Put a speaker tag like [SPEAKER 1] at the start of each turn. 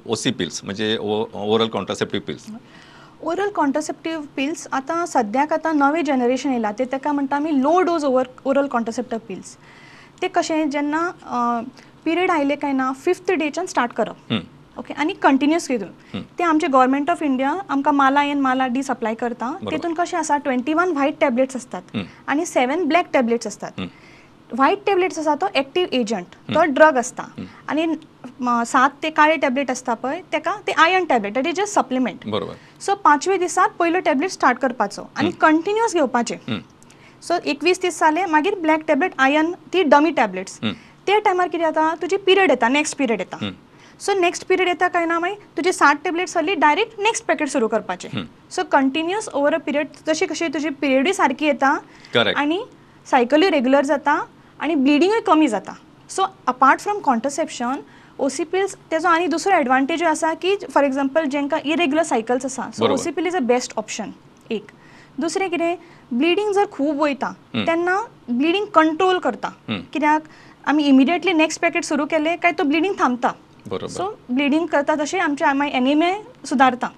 [SPEAKER 1] ओसी pills म्हणजे oral contraceptive pills.
[SPEAKER 2] Oral contraceptive pills आतां सद्याक आतां नवें जनरेशन येयलां ते ताका म्हणटा आमी low dose over oral contraceptive pills. ते कशें जेन्ना पिरियड आयले काय ना फिफ्थ डेच्यान स्टार्ट करप, ओके, आनी कंटिन्युअस घेवन ते आमचे गव्हर्मेंट ऑफ इंडिया आमकां माला एन माला डी सप्लाय करता. तेतून कशें आसा 21 व्हायट टॅबलेट्स असतात आनी 7 ब्लॅक टॅबलेट्स असतात. व्हायट टॅबलेट्स आसा तो एक्टीव एजंट, तो ड्रग आसता, आनी 7 ते काळे टॅबलेट आसता पळय तेका ते iron tablet, that is just supplement.
[SPEAKER 1] बरोबर.
[SPEAKER 2] सो 5वे दिसात पयलो टॅबलेट स्टार्ट करपाचो आनी कंटिन्युअस घेवपाचे. सो 21 दीस जाले मागीर ब्लॅक टॅबलेट आयर्न ती डमी टॅबलेट्स. ते टायमार कितें जाता तुजी पिरियड येता, नेक्स्ट पिरियड येता. सो नेक्स्ट पिरियड येता काय ना मागीर तुजी 7 टॅबलेट सरली डायरेक्ट नेक्स्ट पॅकेट सुरू करपाचें. So continuous over a period जशी कशी तुजी पिरियडूय सारकी येता आनी सायकलूय रेगुलर जाता आनी ब्लिडींगूय कमी जाता. So apart from contraception OC pills तेजो आनी दुसरो एडवांटेजूय आसा की फॉर एग्जाम्पल जेंकां इरेग्युलर सायकल्स आसा so OC pill is a best option. एक दुसरें कितें ब्लिडींग जर खूब वयता तेन्ना ब्लिडींग कंट्रोल करता, कित्याक आमी इमिडिएटली नेक्स्ट पॅकेट सुरू केलें काय तो ब्लिडींग थांबता. सो ब्लिडींग करता तशें आमचे मागीर एनिमिया सुदारता.